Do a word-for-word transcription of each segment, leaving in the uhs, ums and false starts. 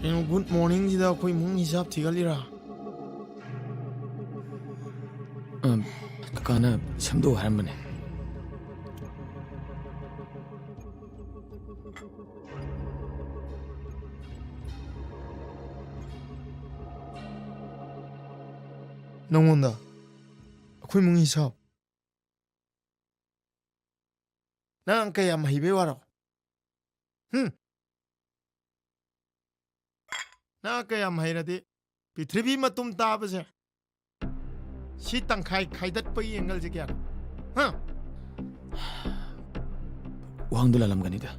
ꯀꯩꯅꯣ, ꯒꯨꯗ ꯃꯣꯔꯅꯤꯡꯁꯤꯗ ꯑꯩꯈꯣꯏ ꯏꯃꯨꯡ ꯍꯤꯁꯥꯞ ꯊꯤꯒꯠꯂꯤꯔꯥ? ꯑꯝ, ꯀꯀꯥꯅ ꯁꯦꯝꯗꯣꯛꯎ ꯍꯥꯏꯔꯝꯕꯅꯦ꯫ ꯅꯪꯉꯣꯟꯗ ꯑꯩꯈꯣꯏ ꯏꯃꯨꯡ ꯍꯤꯁꯥꯞ? ꯅꯪ ꯀꯌꯥꯝ ꯍꯩꯕꯩ ꯋꯥꯔꯣ? ꯍꯨꯝ? ꯅꯪ ꯀꯌꯥꯝ ꯍꯩꯔꯗꯤ ꯄ꯭ꯔꯤꯊꯤꯕꯤ ꯃꯇꯨꯝ ꯇꯥꯕꯁꯦ, ꯁꯤ ꯇꯪꯈꯥꯏ ꯈꯥꯏꯗꯠꯄꯒꯤ ꯑꯦꯡꯒꯜꯁꯦ ꯀꯌꯥꯅꯣ? ꯍꯥ? ꯋꯥꯍꯪꯗꯨ ꯂꯥꯜꯂꯝꯒꯅꯤꯗ꯫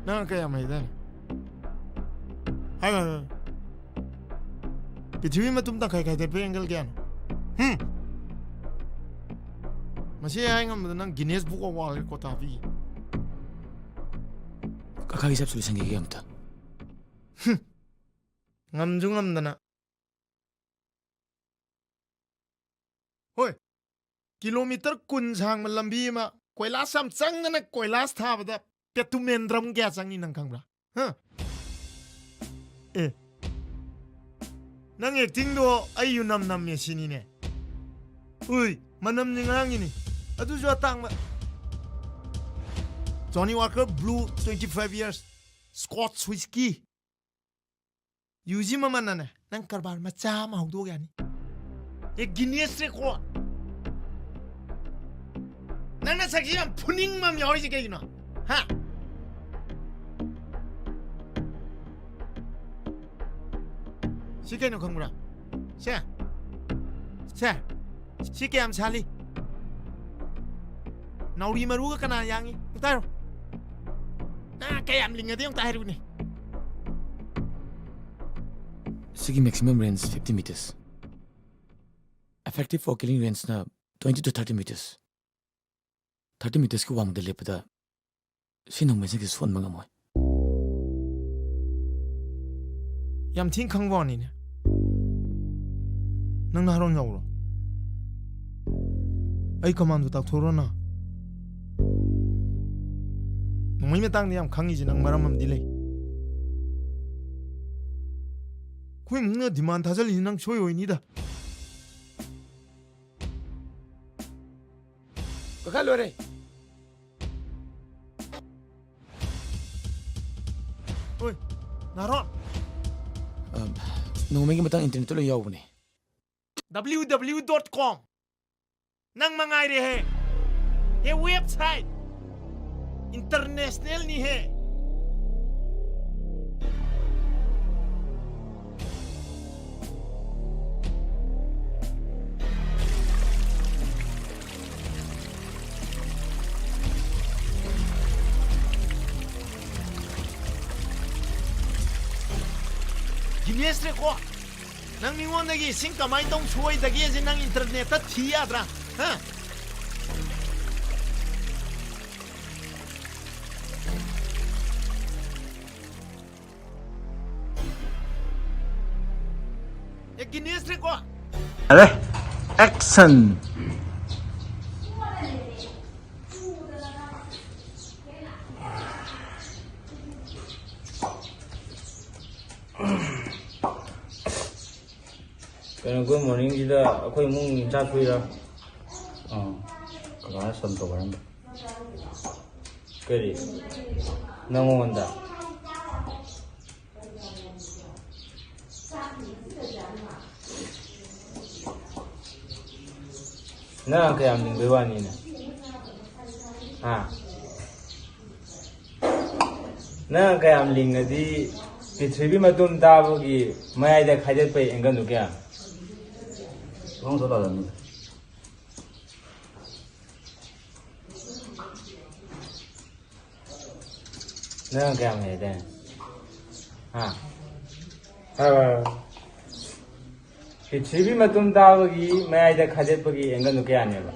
ꯅꯪ ꯀꯌꯥꯝ ꯍꯩꯗꯥꯏꯅꯦ? ꯍꯥꯏꯌꯨ, ꯍꯥꯏꯌꯨ, ꯍꯥꯏꯌꯨ꯫ ꯄ꯭ꯔꯤꯊꯤꯕꯤ ꯃꯇꯨꯝ ꯇꯪꯈꯥꯏ ꯈꯥꯏꯗꯠꯄꯒꯤ ꯑꯦꯡꯒꯜ ꯀꯌꯥꯅꯣ? ꯍꯨꯝ? ꯃꯁꯤ ꯍꯥꯏ ꯉꯝꯕꯗ ꯅꯪ Guinness Book of World Record ꯍꯥꯞꯄꯤ꯫ ꯀꯀꯥꯒꯤ ꯍꯤꯁꯥꯞꯁꯨ ꯂꯣꯏꯁꯟꯈꯤꯒꯦ ꯑꯝꯇ꯫ ꯍꯨꯝ꯫ ꯉꯝꯁꯨ ꯉꯝꯗꯅ꯫ ꯍꯣꯏ, ꯀꯤꯂꯣꯃꯤꯇꯔ ꯀꯨꯟ ꯁꯥꯡꯕ ꯂꯝꯕꯤ ꯑꯃ ꯀꯣꯏꯂꯥꯁ ꯌꯥꯝ ꯆꯪꯗꯅ ꯀꯣꯏꯂꯥꯁ ꯊꯥꯕꯗ ꯄꯦꯇꯨꯃꯦꯟꯗ꯭ꯔꯝ ꯀꯌꯥ ꯆꯪꯉꯤ ꯅꯪ ꯈꯪꯕ꯭ꯔꯥ? ꯍꯥ? ꯑꯦ, ꯅꯪ ꯑꯦꯛꯇꯤꯡꯗꯣ ꯑꯩ ꯌꯨꯅꯝ ꯅꯝꯃꯦ ꯁꯤꯅꯤꯅꯦ꯫ ꯎꯏ, ꯃꯅꯝꯅꯤ ꯉꯔꯥꯡꯒꯤꯅꯤ꯫ ꯑꯗꯨꯁꯨ ꯑꯇꯥꯡꯕ꯫ Johnnie Walker Blue twenty five years Scotch Whisky꯫ UG ꯃꯃꯜꯅꯅꯦ, ꯅꯪ ꯀꯔꯕꯥꯔ ꯃꯆꯥ ꯑꯃ ꯍꯧꯗꯣꯛ ꯌꯥꯅꯤ꯫ ꯑꯦ, Guinness Record꯫ ꯅꯪ ꯅꯁꯛꯁꯤ ꯌꯥꯝ ꯐꯨꯅꯤꯡꯕ ꯑꯃ ꯌꯥꯎꯔꯤꯁꯦ ꯀꯩꯒꯤꯅꯣ? ꯍꯥ? ꯁꯤ ꯀꯩꯅꯣ ꯈꯪꯕ꯭ꯔꯥ? ꯁꯦ꯫ ꯁꯦ꯫ ꯁꯤ ꯀꯌꯥꯝ ꯁꯥꯠꯂꯤ? ꯅꯥꯎꯔꯤ ꯃꯔꯨꯒ ꯀꯅꯥ ꯌꯥꯡꯉꯤ? ꯑꯝꯇ ꯍꯥꯏꯔꯣ꯫ ꯅꯪ ꯀꯌꯥꯝ ꯂꯤꯡꯉꯗꯤ ꯑꯝꯇ ꯍꯥꯏꯔꯨꯅꯦ꯫ ꯁꯤꯒꯤ maximum range fifty meters꯫ Effective for killing range ꯅ twenty to thirty meters꯫ Thirty meters ꯀꯤ ꯋꯥꯡꯃꯗ ꯂꯦꯞꯄꯗ ꯁꯤ ꯅꯣꯡꯃꯩꯁꯤꯡꯁꯦ ꯁꯣꯟꯕ ꯉꯝꯃꯣꯏ꯫ ꯌꯥꯝ ꯊꯤꯅ ꯈꯪꯕ ꯋꯥꯅꯤꯅꯦ꯫ ꯅꯪ ꯅꯍꯥꯔꯣꯟ ꯌꯥꯎꯕ꯭ꯔꯣ? ꯑꯩ ꯀꯃꯥꯟꯗꯣ ꯇꯥꯛꯊꯣꯔꯣꯅ꯫ ꯅꯣꯡꯃꯩ ꯃꯇꯥꯡꯗ ꯌꯥꯝ ꯈꯪꯉꯤꯁꯦ ꯅꯪ ꯃꯔꯝ ꯑꯃꯗꯤ ꯂꯩ꯫ ꯑꯩꯈꯣꯏ ꯏꯃꯨꯡꯅ demand ꯊꯥꯖꯜꯂꯤꯁꯦ ꯅꯪ ꯁꯣꯏ ꯑꯣꯏꯅꯤꯗ꯫ ꯀꯀꯥ, ꯂꯣꯏꯔꯦ꯫ ꯑꯣꯏ, ꯅꯥꯔꯣ꯫ ꯑ, ꯅꯣꯡꯃꯩꯒꯤ ꯃꯇꯥꯡ internet ꯇ ꯂꯣꯏ ꯌꯥꯎꯕꯅꯦ꯫ W W W dot com꯫ ꯅꯪ ꯃꯉꯥꯏꯔꯦꯍꯦ꯫ ꯍꯦ, website꯫ International ꯅꯤꯍꯦ꯫ Guinness Record꯫ ꯅꯪ ꯃꯤꯉꯣꯟꯗꯒꯤ ꯏꯁꯤꯡ ꯀꯃꯥꯏꯅ ꯇꯧ ꯁꯣꯏꯗꯒꯦꯁꯦ ꯅꯪ internet ꯇ ꯊꯤ ꯌꯥꯗ꯭ꯔꯥ? ꯍꯥ? ꯑꯦ, Guinness Record꯫ ꯑꯔꯦ, action! ꯀꯩꯅꯣ, good morning ꯁꯤꯗ ꯑꯩꯈꯣꯏ ꯏꯃꯨꯡ ꯆꯥꯛ ꯁꯨꯏꯔꯥ? ꯑꯥ, ꯀꯀꯥꯅ ꯁꯝ ꯇꯧꯕ ꯍꯥꯏꯔꯝꯕ꯫ ꯀꯔꯤ? ꯅꯪꯉꯣꯟꯗ? ꯅꯪ ꯀꯌꯥꯝ ꯂꯤꯡꯕꯩ ꯋꯥꯅꯤꯅꯦ? ꯍꯥ? ꯅꯪ ꯀꯌꯥꯝ ꯂꯤꯡꯉꯗꯤ ꯄ꯭ꯔꯤꯊꯤꯕꯤ ꯃꯇꯨꯝ ꯇꯥꯕꯒꯤ ꯃꯌꯥꯏꯗ ꯈꯥꯏꯗꯠꯄꯩ angle ꯗꯨ ꯀꯌꯥ? ꯃꯉꯣꯟꯗ ꯂꯥꯜꯂꯝꯅꯤꯗ꯫ ꯅꯪ ꯀꯌꯥꯝ ꯍꯩꯔꯦ? ꯍꯥ? ꯍꯥꯏꯔꯣ, ꯍꯥꯏꯔꯣ꯫ ꯄ꯭ꯔꯤꯊꯤꯕꯤ ꯃꯇꯨꯝ ꯇꯥꯕꯒꯤ ꯃꯌꯥꯏꯗ ꯈꯥꯏꯗꯠꯄꯒꯤ angle ꯗꯨ ꯀꯌꯥꯅꯦꯕ?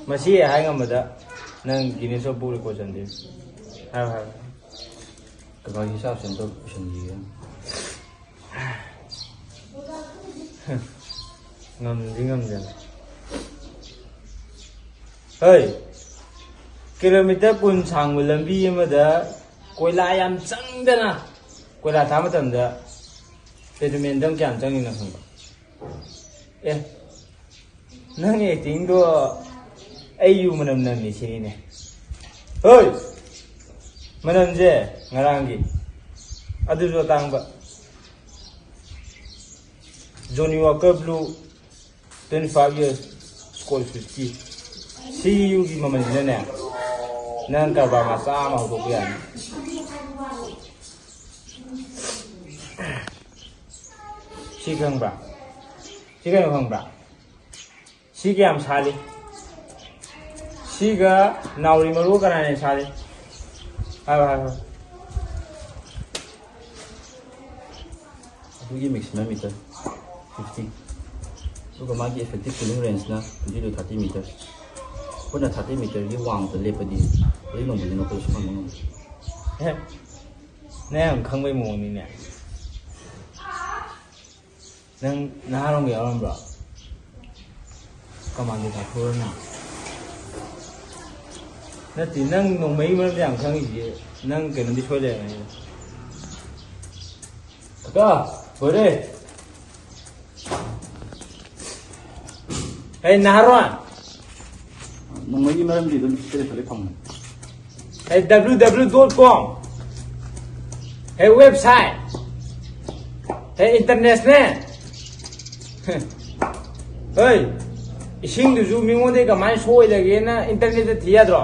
ꯃꯁꯤ ꯍꯥꯏ ꯉꯝꯕꯗ ꯅꯪ Guinness of Book Record ꯆꯟꯗꯣꯏꯅꯤ꯫ ꯍꯥꯏꯔꯣ, ꯍꯥꯏꯔꯣ꯫ ꯀꯀꯥꯒꯤ ꯍꯤꯁꯥꯞꯁꯦ ꯑꯝꯇ ꯄꯨꯁꯟꯈꯤꯒꯦ꯫ ꯉꯝꯗꯤ ꯉꯝꯗꯅ꯫ ꯍꯩ! ꯀꯤꯂꯣꯃꯤꯇꯔ ꯀꯨꯟ ꯁꯥꯡꯕ ꯂꯝꯕꯤ ꯑꯃꯗ ꯀꯣꯏꯂꯥ ꯌꯥꯝ ꯆꯪꯗꯅ, ꯀꯣꯏꯂꯥ ꯊꯥ ꯃꯇꯝꯗ ꯄꯦꯇ꯭ꯔꯣꯃꯦꯟꯗꯝ ꯀꯌꯥꯝ ꯆꯪꯉꯤꯅꯣ ꯈꯪꯕ꯭ꯔꯥ? ꯑꯦ, ꯅꯪ ꯑꯦꯛꯇꯤꯡꯗꯣ ꯑꯩ ꯌꯨ ꯃꯅꯝ ꯅꯝꯃꯤ ꯁꯤꯅꯤꯅꯦ꯫ ꯍꯣꯏ, ꯃꯅꯝꯁꯦ ꯉꯔꯥꯡꯒꯤ, ꯑꯗꯨꯁꯨ ꯑꯇꯥꯡꯕ꯫ Johnnie Walker Blue, twenty five years, Scotch whisky꯫ ꯁꯤ ꯌꯨꯒꯤ ꯃꯃꯜꯁꯤꯅꯅꯦ, ꯅꯪ ꯀꯔꯕꯥꯔ ꯃꯆꯥ ꯑꯃ ꯍꯧꯗꯣꯛꯄ ꯌꯥꯅꯤ꯫ ꯁꯤ ꯈꯪꯕ꯭ꯔꯥ? ꯁꯤ ꯀꯩꯅꯣ ꯈꯪꯕ꯭ꯔꯥ? ꯁꯤ ꯀꯌꯥꯝ ꯁꯥꯜꯂꯤ? ꯁꯤꯒ ꯅꯥꯎꯔꯤ ꯃꯔꯨ ꯀꯅꯥꯅ ꯍꯦꯟꯅ ꯁꯥꯜꯂꯤ? ꯍꯥꯏꯔꯣ, ꯍꯥꯏꯔꯣ, ꯍꯥꯏꯔꯣ꯫ ꯑꯗꯨꯒꯤ maximum meter fifty, ꯑꯗꯨꯒ ꯃꯥꯒꯤ effective cooling range ꯅ twenty to thirty meter꯫ ꯑꯩꯈꯣꯏꯅ thirty meter ꯒꯤ ꯋꯥꯡꯃꯗ ꯂꯦꯞꯄꯗꯤ ꯍꯧꯖꯤꯛ ꯅꯣꯡꯃꯩꯁꯤꯅ ꯑꯩꯈꯣꯏ ꯁꯨꯡꯐꯪ ꯐꯪꯉꯝꯃꯣꯏ꯫ ꯍꯦ, ꯅꯪ ꯌꯥꯝ ꯈꯪꯕꯩ ꯃꯑꯣꯡꯅꯤꯅꯦ꯫ ꯅꯪ ꯅꯍꯥꯔꯣꯝꯒ ꯌꯥꯎꯔꯝꯕ꯭ꯔꯣ? ꯀꯃꯥꯟꯗꯣ ꯀꯥꯞꯊꯣꯛꯎꯔꯅ? ꯅꯠꯇꯦ, ꯅꯪ ꯅꯣꯡꯃꯩꯒꯤ ꯃꯔꯝꯗ ꯌꯥꯝ ꯈꯪꯉꯤꯁꯤꯗꯤ, ꯅꯪ ꯀꯩꯅꯣꯝꯗꯤ ꯁꯣꯏ ꯂꯩꯔꯝꯒꯅꯤꯗ꯫ ꯀꯀꯥ, ꯂꯣꯏꯔꯦ꯫ ꯑꯩ ꯅꯍꯥꯔꯣꯟ꯫ ꯅꯣꯡꯃꯩꯒꯤ ꯃꯔꯝꯗꯤ ꯑꯗꯨꯝ ꯏꯁꯇ꯭ꯔꯦꯠ ꯐꯣꯔꯋꯥꯔꯗ ꯐꯪꯕꯅꯤ꯫ ꯍꯦ, W W W dot com꯫ ꯍꯦ, website꯫ ꯍꯦ, international꯫ ꯍꯣꯏ, ꯏꯁꯤꯡꯗꯨꯁꯨ ꯃꯤꯉꯣꯟꯗꯒꯤ ꯀꯃꯥꯏꯅ ꯁꯣꯏꯗꯒꯦꯅ internet ꯇ ꯊꯤ ꯌꯥꯗ꯭ꯔꯣ?